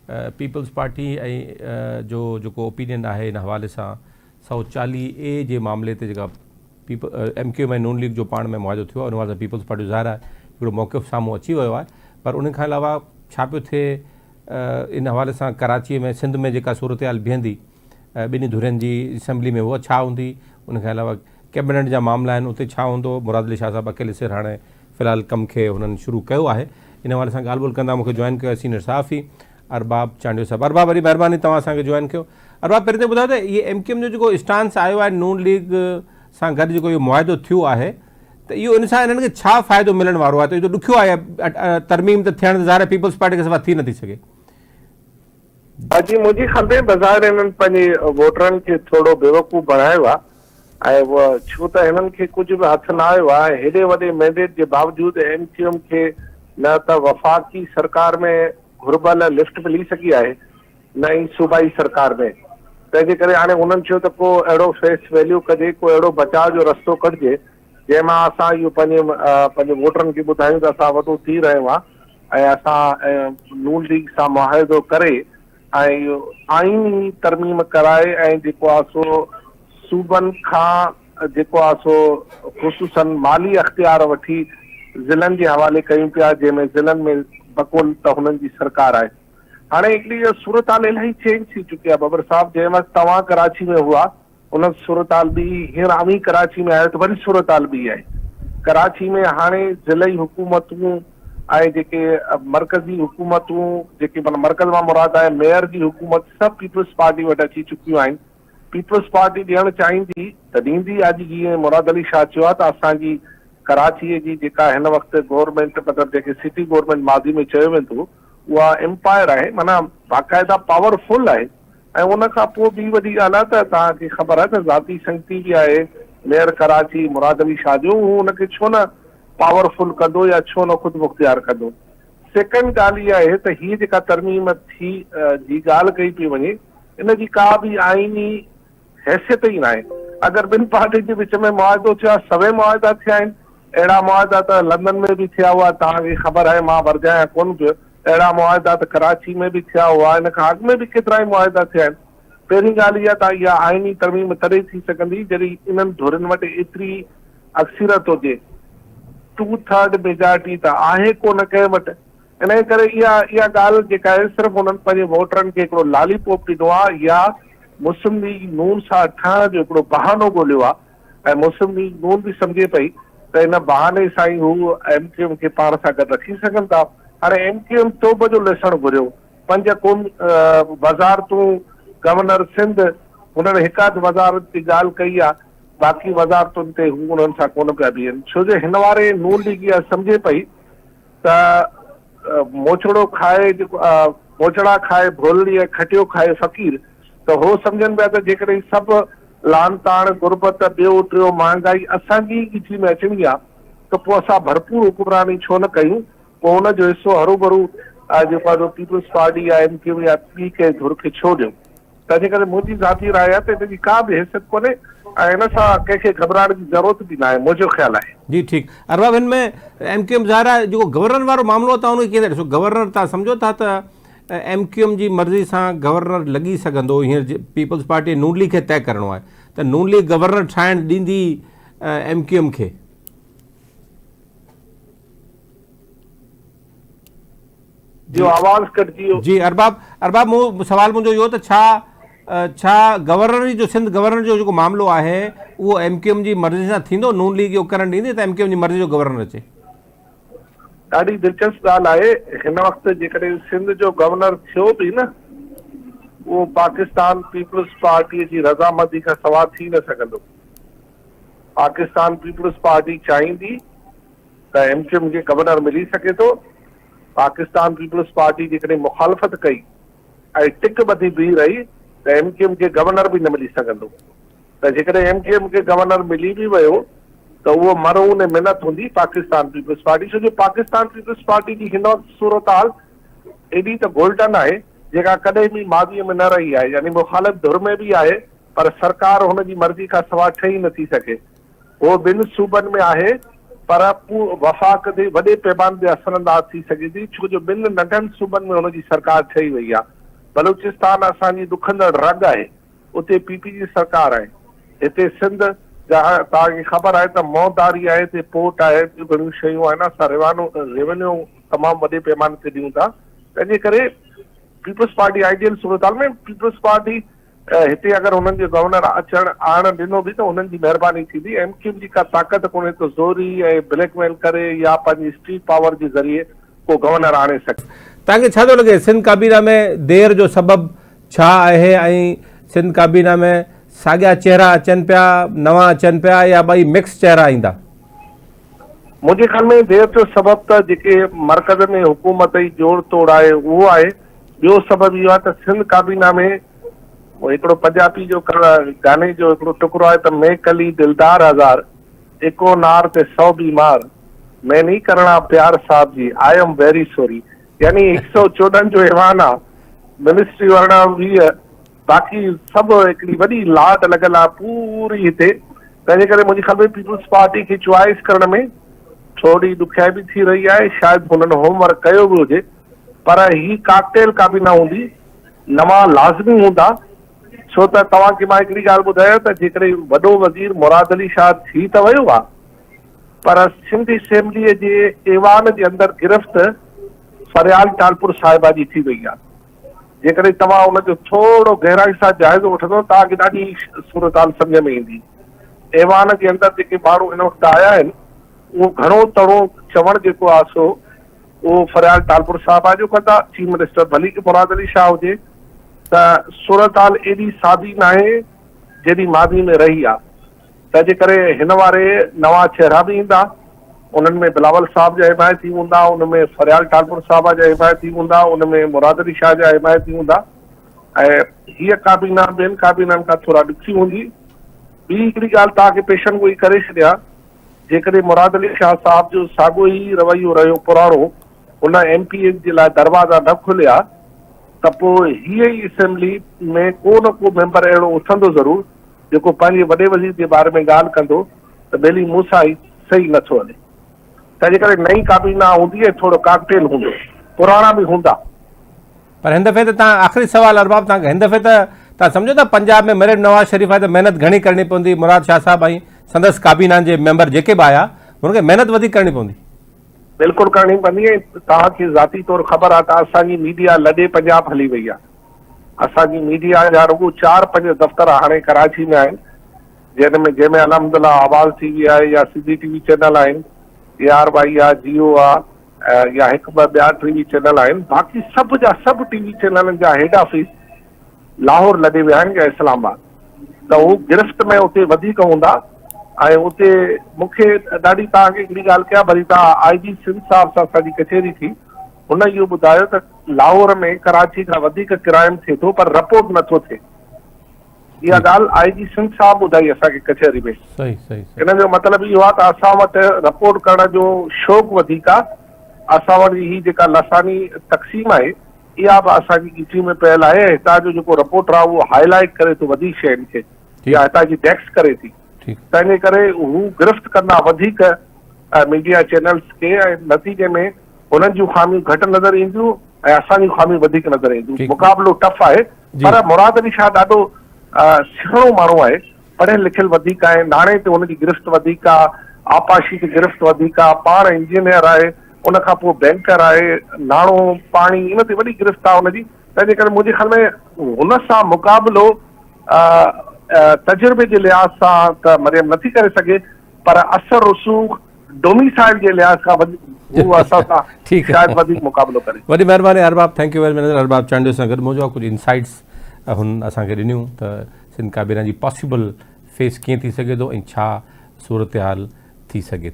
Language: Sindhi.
پيپلز پارٽي ۽ جو جيڪو اوپينين آهي ان حوالي سان 140 اي جي معاملي تي جيڪا ايم ڪيو ايم ۽ نون ليگ جو پاڻ ۾ معاهدو ٿيو آهي ان حوالي سان پيپلز پارٽي جو ظاهر آهي هڪڙو موقف سامهون اچي ويو آهي پر ان کان علاوه ڇا پيو ٿئي ان حوالي سان ڪراچي ۾ سنڌ ۾ جيڪا صورتحال بيهندي ٻنهي ڌرين جي اسيمبلي ۾ اها ڇا هوندي ان کان علاوه ڪيبنيٽ جا معاملا آهن اتي ڇا هوندو مراد علي شاهه صاحب اڪيلي سر هاڻي في الحال ڪم کي هنن شروع ڪيو آهي ان حوالي سان ڳالهه ٻولهه ڪندا مون کي جوائن ڪيو آهي سينئر صحافي ارباب چانڊيو صاحب ارباب وڏي مهرباني توهان اسان کي جوائن ڪيو ارباب پهرين ته ٻڌايو ته اهي ايم ڪيو ايم جو جيڪو اسٽانس آيو آهي نون ليگ سان گڏ جيڪو اهو معاهدو ٿيو آهي ته اهو ان سان انهن کي ڇا فائدو ملڻ وارو آهي ته اهو ته ڏکيو آهي ترميم ته ٿيڻ ته ظاهر آهي پيپلز پارٽي کان سواء ٿي نٿي سگهي. باجي منهنجي خيال ۾ بظاهر هنن پنهنجي ووٽرن کي ٿورو بيوقوف بڻايو آهي ۽ ڇو ته هنن کي ڪجهه به هٿ نه آيو آهي هيڏي وڏي مينڊيٽ جي باوجود ايم ڪيو ايم کي نه ته وفاقي سرڪار ۾ گهربل لفٽ ملي سگهي آهي نه ئي صوبائي سرڪار ۾ تنهن جي ڪري هاڻي هنن چيو ته ڪو اهڙو فيس ويليو ڪجي ڪو اهڙو بچاء جو رستو ڪڍجي جنهن مان اسان اهو پنهنجي پنهنجي ووٽرن کي ٻڌايون ته اسان وڏو ٿي رهيو آهي ۽ اسان نون ليگ سان معاهدو ڪري ۽ اهو آئيني ترميم ڪرائي ۽ جيڪو آهي سو صوبن کان جيڪو آهي سو خصوصن مالي اختيار وٺي ضلعن جي حوالي ڪيون پيا جنهن ۾ ضلعن ۾ بقول ته هنن جي سرڪار آهي هاڻي هڪڙي صورتحال الاهي چينج ٿي چڪي آهي ببر صاحب جنهن وقت توهان ڪراچي ۾ هئا ان صورتحال ٻي هئي، هينئر اوهين ڪراچي ۾ آهيو ته وري صورتحال ٻي آهي. ڪراچي ۾ هاڻي ضلعي حڪومتون ۽ جيڪي مرڪزي حڪومتون جيڪي معنيٰ مرڪز مان مراد آهي ميئر جي حڪومت سڀ پيپلز پارٽي وٽ اچي چڪيون آهن. پيپلز پارٽي ڏيڻ چاهيندي ته ڏيندي. اڄ جيئن مراد علي شاهه چيو آهي ته اسان جي ڪراچي جي جيڪا هن وقت گورنمينٽ مطلب جيڪي سٽي گورنمينٽ ماضي ۾ چيو ويندو هو اها امپائر آهي معنيٰ باقاعده پاور فل آهي. ۽ ان کان پوء ٻي وڏي ڳالهه آهي ته توهان کي خبر آهي ته ذاتي سنگتي به آهي ميئر ڪراچي مراد علي شاهه جو هو ان کي ڇو نه پاور فل ڪندو يا ڇو نه خود مختيار ڪندو. سيڪنڊ ڳالهه اها آهي ته هيء جيڪا ترميم ٿي جي ڳالهه ڪئي پئي وڃي ان جي ڪا به آئيني حيثيت ئي ناهي. اگر ٻن پارٽين جي وچ ۾ معاهدو ٿيو آهي سوين معاهدا ٿيا آهن اهڙا معاهدا ته لندن ۾ به ٿيا هئا توهان کي خبر آهي مان ورجايان ڪونه پيو اهڙا معاهدا ته ڪراچي ۾ به ٿيا هئا، ان کان اڳ ۾ به ڪيترائي معاهدا ٿيا آهن. پهرين ڳالهه اها ته اها آئيني ترميم تڏهن ٿي سگهندي جڏهن انهن ڌرين وٽ ايتري اڪثريت هجي. ٽو ٿرڊ ميجارٽي ته آهي ڪونه ڪنهن وٽ. انهيء ڪري اها اها ڳالهه جيڪا آهي صرف انهن پنهنجي ووٽرن کي هڪڙو لالي پوپ ڏنو آهي يا مسلم ليگ نون سان ٺهڻ جو هڪڙو بهانو ڳوليو آهي. ۽ مسلم ليگ نون به سمجهي پئي ته ان بهاني سان ئي هو ايم ڪيو ايم کي پاڻ سان گڏ رکي سگهن ٿا. هاڻي ايم ڪيو ايم توب جو ليسڻ گهريو، پنج قومي وزارتون، گورنر سنڌ، هنن هڪ اڌ وزارت جي ڳالهه ڪئي آ، باقي وزارتن تي هو انهن سان ڪونه پيا بيهن، ڇو جو هن واري نون ليگ اها سمجهي پئي ته موچڙو کائي جيڪو موچڙا کائي ڀولڙي ۽ کٽيو کائي فقير ته هو سمجهن پيا ته جيڪڏهن سڀ لان تاڻ، غربت، ٻيو ٽيو مهانگائي اسان جي ئي ڳچي ۾ اچڻي آ ته پوء اسان ڀرپور حڪمراني ڇو نه ڪيون پوء ان جو حصو هروڀرو جيڪو آ سو پيپلز پارٽي يا ايم ڪيو يا ٻي ڪنهن ڌر کي ڇو ڏيون؟ تنهنجي ڪري منهنجي ذاتي راء آهي ته ان جي ڪا به حيثيت ڪونهي ۽ ان سان ڪنهن کي گهٻرائڻ جي ضرورت به ناهي منهنجو خيال آهي. جي ٺيڪ ارباب هن ۾ ايم ڪيو ايم ظاهر آهي جيڪو گورنر وارو معاملو آهي توهان ان کي ڪيئن ٿا ڏسو گورنر توهان سمجهو ٿا ته ايم ڪيو ايم جي مرضي سان گورنر لڳي سگهندو هينئر پيپلز پارٽي نون ليگ کي طئي ڪرڻو آهي ته نون ليگ گورنر ٺاهڻ ڏيندي ايم ڪيو ايم کي. جو آواز ڪٽجي ويو. جي ارباب ارباب مون سوال منهنجو اهو ته ڇا ڇا گورنري جو سنڌ گورنر جو جيڪو معاملو آهي اهو ايم ڪيو ايم جي مرضي سان ٿيندو نون ليگ اهو ڪرڻ ڏيندي ته ايم ڪيو ايم جي مرضي جو گورنر اچي. ڏاڍي دلچسپ ڳالهه آهي هن وقت جيڪڏهن سنڌ جو گورنر ٿيو به نه اهو پاڪستان پيپلز پارٽي جي رضامندي کان سوا ٿي نه سگهندو پاڪستان پيپلز پارٽي چاهيندي ته ايم ڪيو ايم کي گورنر ملي سگهي ٿو، پاڪستان پيپلز پارٽي جيڪڏهن مخالفت ڪئي ۽ ٽڪ ٻڌي بيهي رهي ته ايم ڪيو ايم کي گورنر به نه ملي سگهندو ته جيڪڏهن ايم ڪيو ايم کي گورنر ملي به ويو ته اهو مرهون منت هوندي پاڪستان پيپلز پارٽي ڇو جو پاڪستان پيپلز پارٽي جي هن وقت صورتحال ايڏي ته گولڊن آهي جيڪا ڪڏهن به ماضي ۾ نه رهي آهي يعني مخالف ڌر ۾ به آهي پر سرڪار هن جي مرضي کان سوا ٺهي نٿي سگهي. هو ٻن صوبن ۾ آهي پر وفاق تي وڏي پيماني تي اثرانداز ٿي سگهي ٿي ڇو جو ٻن ننڍن صوبن ۾ هن جي سرڪار ٺهي وئي آهي. بلوچستان اسان جي ڏکندڙ رڳ آهي، اتي پي پي جي سرڪار آهي. هتي سنڌ جا توهان کي خبر آهي ته منهن داري آهي، هتي پورٽ آهي، ٻيون گهڻيون شيون آهن، اسان روانو ريونيو تمام وڏي پيماني تي ڏيون ٿا، تنهن جي ڪري پيپلز پارٽي آئيڊيل صورتحال ۾ پيپلز پارٽي هتي اگر هنن جو گورنر اچڻ آڻڻ ڏنو به ته هنن جي مهرباني ٿيندي. ايم ڪيو ايم جي ڪا طاقت ڪونهي ته زوري ۽ بليڪ ميل ڪري يا پنهنجي اسٽريٽ پاور جي ذريعي ڪو گورنر آڻي سگهي. توهان کي ڇا ٿو لڳي سنڌ ڪابينا ۾ دير جو سبب ڇا آهي ۽ سنڌ ڪابينا ۾ ساڳيا چهرا اچن پيا، نوان اچن پيا يا ٻئي مڪس چهرا ايندا؟ منهنجي خيال ۾ دير جو سبب ته جيڪي مرڪز ۾ حڪومت جي جوڙ توڙ آهي اهو آهي. ٻيو سبب اهو آهي ته سنڌ ڪابينا ۾ هڪڙو پنجابي جو گاني جو هڪڙو ٽڪرو آهي ته مين ڪلي دلدار هزار، ايڪو نار تي سو بيمار، مين ني ڪرڻا پيار صاحب جي، I am very sorry يعني هڪ سئو 14 جو ايوان آ، منسٽري ورڻا 20، باقي سڀ هڪڙي وڏي لاٽ لڳل آ پوري هتي، تنهنجي ڪري منهنجي خيال ۾ پيپلز پارٽي کي چوائس ڪرڻ ۾ ٿوري ڏکيائي به ٿي رهي آهي، شايد هنن هوم ورڪ ڪيو به هجي. پر هي ڪاڪٽيل ڪابينا هوندي، نوان لازمي هوندا، ڇو ته توهان کي مان هڪڙي ڳالهه ٻڌايان ته جيڪڏهن وڏو وزير مراد علي شاهه ٿي ته ويو آهي پر سنڌ اسيمبليء جي ايوان جي اندر گرفت فريال ٽالپر صاحبه جي ٿي وئي آهي. جيڪڏهن توهان ان جو ٿورو گهرائي سان جائزو وٺندو توهان کي ڏاڍي صورتحال سمجهه ۾ ايندي. ايوان جي اندر جيڪي ماڻهو هن وقت آيا آهن اهو گهڻو تڻو چوڻ جيڪو آهي سو اهو فريال ٽالپر صاحب آهي جو ڪندا، چيف منسٽر ڀلي ڪي مراد علي شاهه هجي ته صورتحال ايڏي سادي ناهي جيڏي ماضي ۾ رهي آهي، تنهن جي ڪري هن واري نوان چهرا به ايندا، انهن ۾ بلاول صاحب جا حمايتي هوندا، ان ۾ فريال ٽالپر صاحب جا حمايتي هوندا، ان ۾ مراد علي شاهه جا حمايتي هوندا ۽ هيء ڪابينا ٻين ڪابينن کان ٿورا ڏکي هوندي. ٻي هڪڙي ڳالهه توهان کي پيشن گوئي ڪري ڇڏيان جيڪڏهن مراد علي شاهه صاحب جو ساڳيو ئي رويو رهيو پراڻو، هن ايم پي ايز جي لاء دروازا نه کوليا ته پوء هيء ئي اسيمبلي ۾ ڪو نه ڪو ميمبر اهڙو اٿندو ضرور جيڪو پنهنجي وڏي وزير جي باري ۾ ڳالهه ڪندو ته ٻيلي مون سان هي صحيح نه ٿو هلي. تنهنجي ڪري نئين ڪابينا هوندي ۽ ٿورو ڪاڪٽيل هوندو. پراڻا به هوندا. پر هن دفعي ته تان آخري سوال ارباب تان هن دفعي ته تان سمجهو ٿا پنجاب ۾ مريم نواز شريف آهي ته محنت گهڻي ڪرڻي پوندي مراد شاهه صاحب ۽ سندس ڪابينا جي ميمبر جيڪي به آيا هن کي محنت وڌيڪ ڪرڻي پوندي. بلڪل ڪرڻي پوندي ۽ توهان کي ذاتي طور خبر آهي ته اسان جي ميڊيا لڏي پنجاب هلي وئي آهي اسان جي ميڊيا جا رڳو چار پنج دفتر هاڻي ڪراچي ۾ آهن جنهن ۾ جنهن ۾ الحمدلله آواز ٽي وي آهي يا سنڌي ٽي وي چينل آهن اي آر وائي آهي جيو آهي يا هڪ ٻه ٻيا ٽي وي چينل آهن باقي سڀ جا سڀ ٽي وي چينلن جا هيڊ آفيس لاهور لڏي ويا آهن يا اسلام آباد ته هو گرفت ۾ اتي وڌيڪ هوندا ۽ اتي مون کي ڏاڍي توهان کي هڪڙي ڳالهه ڪيان ڀلي توهان آء جي سنڌ صاحب سان اسان جي ڪچهري ٿي هن اهو ٻڌايو ته لاهور ۾ ڪراچي کان وڌيڪ ڪرائم ٿئي ٿو پر رپورٽ نٿو ٿئي اها ڳالهه آء جي سنڌ صاحب ٻڌائي اسان کي ڪچهري ۾. صحيح صحيح صحيح. ان جو مطلب اهو آهي ته اسان وٽ رپورٽ ڪرڻ جو شوق وڌيڪ آهي. اسان وٽ هي جيڪا لساني تقسيم آهي اها به اسان جي ڳچي ۾ پيل آهي ۽ هتان جو جيڪو رپورٽر آهي اهو هائي لائيٽ ڪري ٿو وڌيڪ شين کي يا هتان جي ڊيڪس ڪري ٿي تنهن جي ڪري هو گرفت ڪندا وڌيڪ ميڊيا چينلز کي ۽ نتيجي ۾ هنن جون خاميون گهٽ نظر اينديون ۽ اسان جون خاميون وڌيڪ نظر اينديون. مقابلو ٽف آهي. پر مراد علي شاهه ڏاڍو سهڻو ماڻهو آهي، پڙهيل لکيل وڌيڪ آهي، ناڻي تي هن جي گرفت وڌيڪ آ، آبپاشي تي گرفت وڌيڪ آ، پاڻ انجنيئر آهي، ان کان پوء بينڪر آهي، ناڻو، پاڻي ان تي وڏي گرفت آ هن جي، تنهن جي ڪري منهنجي خيال ۾ هن سان مقابلو تجربي جي لحاظ سان ته مريم نٿي ڪري سگهي پر اثر رسوخ، ڊوميسائل جي لحاظ کان هو اسان سان شايد وڌيڪ مقابلو ڪري. وڏي مهرباني Arbab thank you very much Arbab Chandio سان گڏ موجود ڪجهه انسائٽس هن اسان کي ڏنيون ته سنڌ ڪابينا جي پاسيبل فيس ڪيئن ٿي سگهي ٿو ۽ ڇا صورتحال ٿي سگهي ٿي.